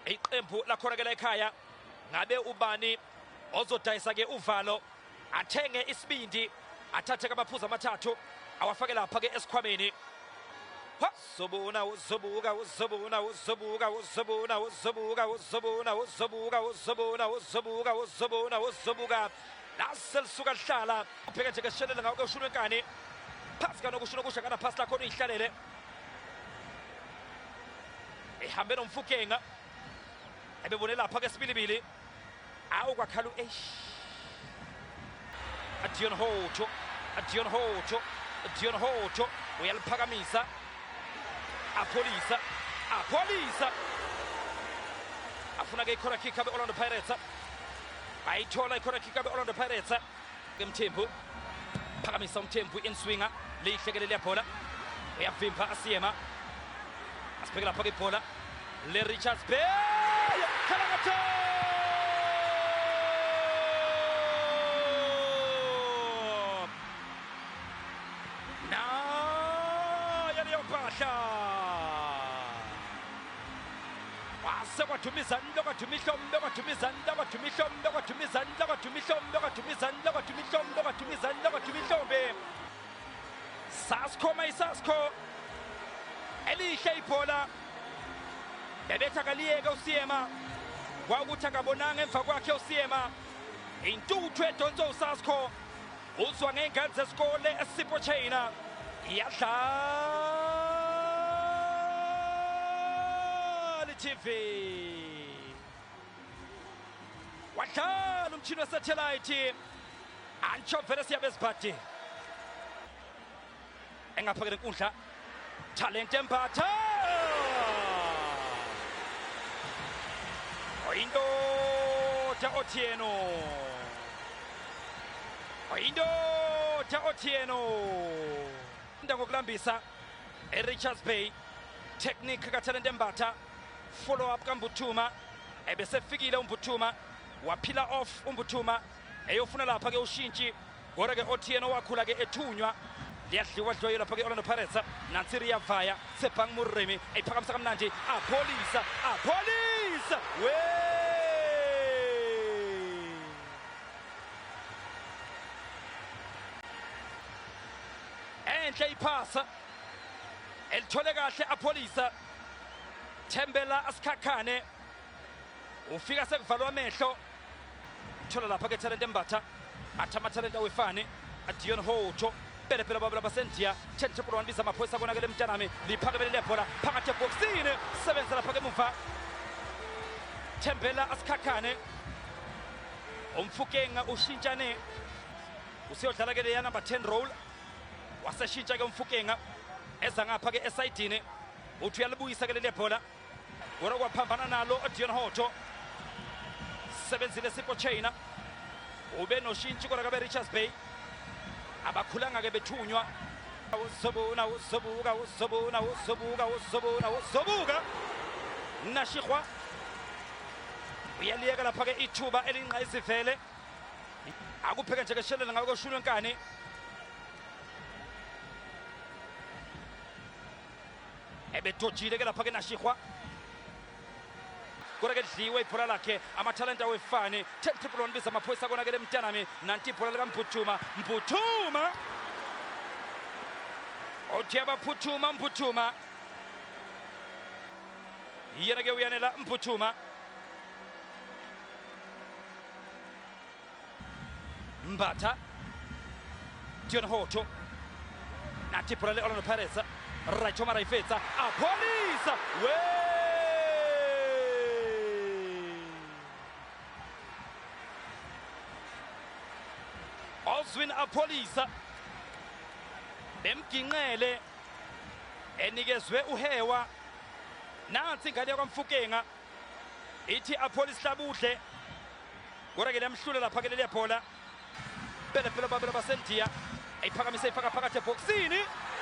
Iqembu lakhona ke la ekhaya, ngabe ubani ozodayisa ke uvalo, athenge isibindi, athathe amaphuzu amathathu awafake lapha ke esikhwameni. Zobona uzobuka, uzobona uzobuka, uzobona uzobuka, uzobona uzobuka, uzobona uzobuka, uzobona uzobuka, lase lisuka lihlala ubheke nje keshelele ngawo ke ushunwe nkani phasi kanokusho nokusha kana phasi lakhona uyihlalele ehambe nomfukenga ebebone lapha ke sibilibili awu kwakhala u-eish. Dion Hotto, Dion Hotto, Dion Hotto uyaliphakamisa, apholisa, apholisa, afuna ke ikhona kick abe Orlando Pirates, ayithola ikhona kick abe Orlando Pirates. Ke Mthembu phakamisa, uMthembu inswinger lihle ke leliya bhola, uyavimba asiyema, asibheke lapha ke ibhola le Richards Bay Khalakatho nayo leyo mpahla, kwase kwaduma izandla, kwaduma ihlombe, kwaduma izandla, kwaduma ihlombe, kwaduma izandla, kwaduma ihlombe, kwaduma izandla, kwaduma ihlombe, kwaduma izandla, kwaduma ihlombe. Saskho mayisaskho, elihle ibhola bebetha kaliyeke uSiyema, kwakuthi akabonanga emva kwakhe uSiyema, intuthu edonswa uSaskho uzwa ngey'ngane zesikole esipho China iyadlala i-TV, wadlala umchini wesathelayithi antsho vele siyabe ezibhadi engaphakele inkundla. Talente Mbatha oyindoda, Otieno oyindoda, Otieno ngokulambisa eRichards Bay, technique kaTalente Mbatha, follow up kaMbuthuma, ebesefikile uMbuthuma, waphila off uMbuthuma eyofuna lapha ke ushintshi, kodwa ke Otieno wakhula ke ethunywa, liyadliwa dliwayo lapha ke Orlando Pirates. Nansi riyavaya Sebhang Murimi eyiphakamisa kamnandi, apholisa, apholisa we enhle iphasa elithole kahle apholisa. Thembela asikhakhane ufika sekuvalwa amehlo, thola lapha ke Talente Mbatha, athi amathalente awefani. Dion Hotto pele phela babela basendiya 10 triple 1 biza amaphoyisa konakele mntanami, liphakemele lebhola phakathi ebhokisini, sebenza lapha ke emuva Thembela asikhakhane, umfukenga ushintshane usiyodlala ke leya number 10 role, waseshintsha ke umfukenga eza ngapha ke esayidini, uthi uyalibuyisa ke leli bhola kodwa kwaphambana nalo Dion Hotto, sebenzile Sipho Chaina ube noshintshi kodwa kabe Richards Bay abakhulanga ke bethunywa. Uzobona uzobuka, uzobona uzobuka, uzobona uzobuka, Nashihwa uyaliyeka lapha ke ithuba elingqayizivele, akupheke nje keshelele ngabe koshulwe nkani ebedojile ke lapha ke Nashihwa, kodwa ke lidliwe ibhola lakhe, amathalente awefani. 10 triple 1 biza amaphoyisa konakele mntanami, nanti ibhola likaMphuthuma, Mputhuma othi abaphuthuma, Mputhuma yena ke uyanela Mputhuma Mbatha, Dion Hotto nathi ibhola le-Orlando Pirates, right Maraifetsa apholisa we Oswin apholisa bemginqele enikezwe uHewa, nansi ingane yakwaMfukenga ithi apholisa hlabudle, kodwa ke liyamhlula lapha ke leliya bhola. Pele phela babela basendiya ayiphakamise ifaka phakathi ebhokisini,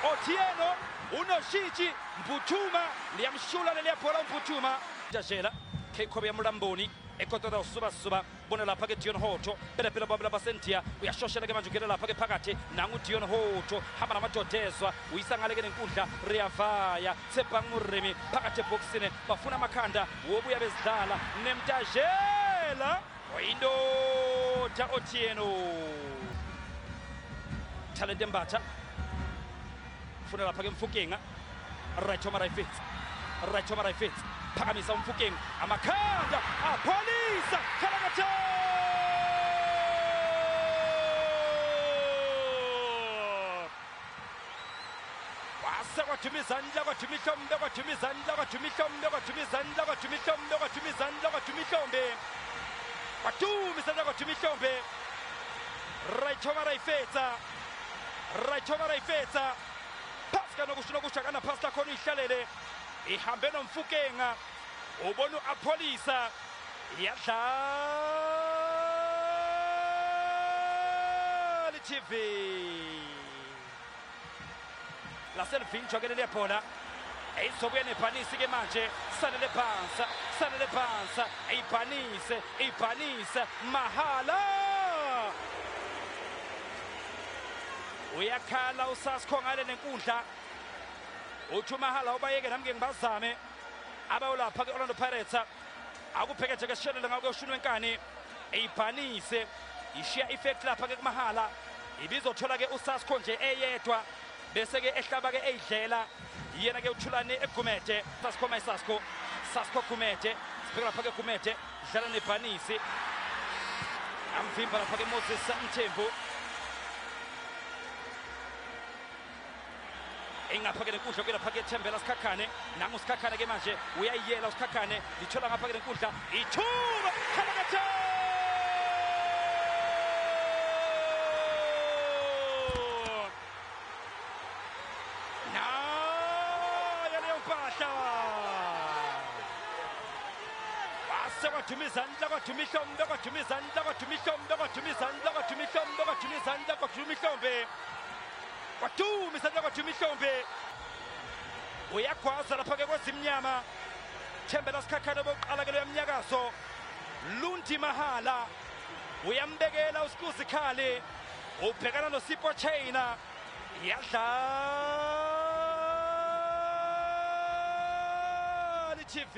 Otieno unoshitshi Mbuthuma, liyamshula leliya bhola uMbuthuma, Jajela Kekhobe ya Mulamboni ekotota usuba suba bona lapha ke Dion Hotto phela phela babula basentia uyashoshela ke manje ungena lapha ke phakathi nangu Dion Hotto hamba namadodezwa uyisa ngale ke nenkundla Riyavaya Tshepang Moremi phakathi ebhokisini bafuna amakhanda wobuya bezidlala Nemtajela oyindoda Otieno Talente Mbatha funa lapha ke Mofokeng right home right fit right home right fit phakamisa uMofokeng amakhanda apholisa khalakatha wase kwaduma izandla kwaduma ihlombe kwaduma izandla kwaduma ihlombe kwaduma izandla kwaduma ihlombe kwaduma izandla kwaduma ihlombe kwaduma izandla kwaduma ihlombe right home right fetsa right home right fetsa phasi kanokusho nokusho akanaphasi lakhona uyihlalele ihambe noMofokeng ubona uApholisa iyadlala iTV laselivinjwa ke leliya bhola eyizobuya nebhanisi ke manje sanele phansi sanele phansi eyibhanise ibhanise mahala uyakhala uSasco ngale nenkundla uthi mahala ubayeke nami ke ngibazame abawulapha ke Orlando Pirates akubheke nje ke sishelele ngako ushuni wenkani eyibhanise ishiya effect lapha ke kumahala ibizothola ke uSasco nje eyedwa bese ke ehlaba ke eyidlela yena ke uthulane eGumede Sasco my Sasco Sasco Gumede sibheka lapha ke Gumede dlala nebhanisi amvimba lapha ke Moses Mthembu ingapha ke nenkundla kuyelapha ke Thembela Sikhakhane nangu Sikhakhane ke manje uyayiyela uSikhakhane lithola ngapha ke nenkundla ithuba khalakatha nayo leyo mpahla wase kwaduma izandla kwaduma ihlombe kwaduma izandla kwaduma ihlombe kwaduma izandla kwaduma ihlombe kwaduma izandla kwaduma ihlombe kwaduma isandla kwaduma ihlombe uyagwaza lapha ke kwezimnyama Thembela Sikhakhane bokuqala ke loyamnyakazo Lundi Mahala uyambekela uSikuzikhali ubhekana noSipho Chaina iyadlala iTV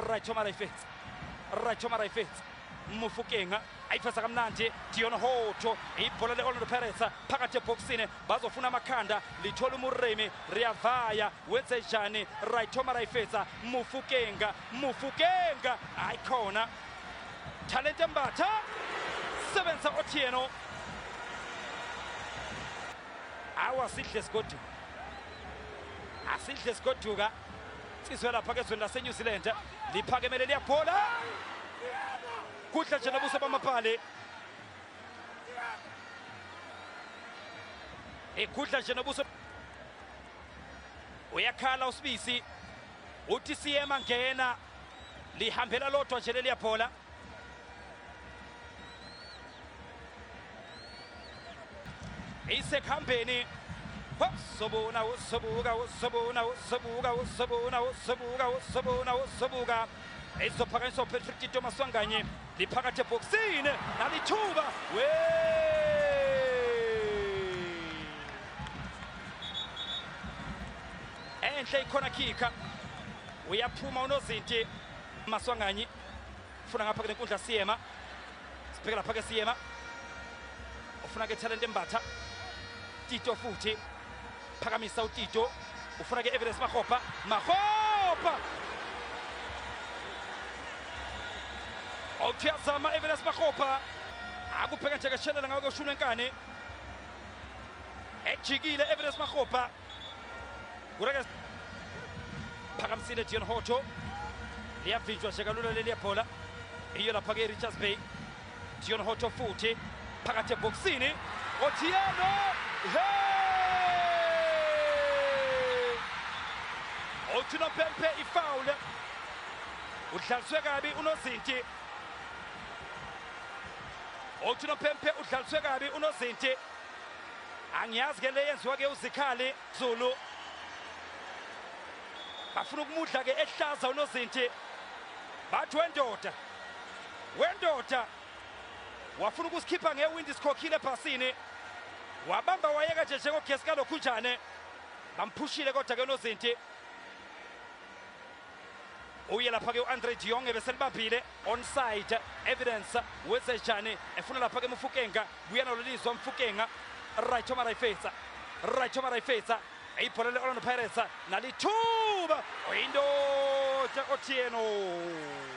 right home right fit right home right fit Mofokeng ayifesa kamnandi Dion Hotto ibhola le-Orlando Pirates phakathi ebhokisini bazofuna amakhanda lithola uMuremi Riyavaya wenze njani right home right fetsa Mofokeng Mofokeng hayi khona Talente Mbatha sebenza Otieno awa sidle sigoduka asidle sigoduka insizwe lapha ke ezweni lase-New Zealand liphakemele liyabhola kudla nje nobuso bamapali ekudla nje nobuso uyakhala uSibisi uthi siyema ngena lihambela lodwa nje leliyabhola isekuhambeni sobona usobuka usobona usobuka usobona usobuka usobona usobuka ezophakanyiswa uPatrick Tito Maswanganyi liphakathi ebhokisini nalithuba we enhle ikhona khikha uyaphuma unozinti Maswanganyi ufuna ngapha ke nenkundla siyema sibheke lapha ke siyema ufuna ke Talente Mbatha Tito futhi phakamisa uTito ufuna ke Evidence Makgopa Makgopa awuthiyazama Evidence Makgopa akubheka nje keshelela ngako ushuni wenkani ejikile Evidence Makgopa kureke phakamisile Dion Hotto liyavinjwa nje kalula leliya bhola iyo lapha ke Richards Bay Dion Hotto futhi phakathi ebhokisini Otieno hey Otieno Pempe ifoul udlaliswe kabi unozinti Otieno Pempe udlaliswe kabi unozinti angiyazi ke le yenziwa ke uZikhali Zulu Bafuna ukumudla ke ehlaza unozinti. Bathi wendoda. Wendoda. Wafuna ukusikhipha ngewindi sikhokhile ebhasini. Wabamba wayeka nje njengogesi kalokhunjane. Bamphushile kodwa ke unozinti. Uye lapha ke u-Andre de Jong ebeselibambile onside evidence wenzenjani efuna lapha ke Mofokeng buya nalo lizwa Mofokeng right Maraifetsa right Maraifetsa ibhola le-Orlando Pirates nalithuba oyindoda Otieno.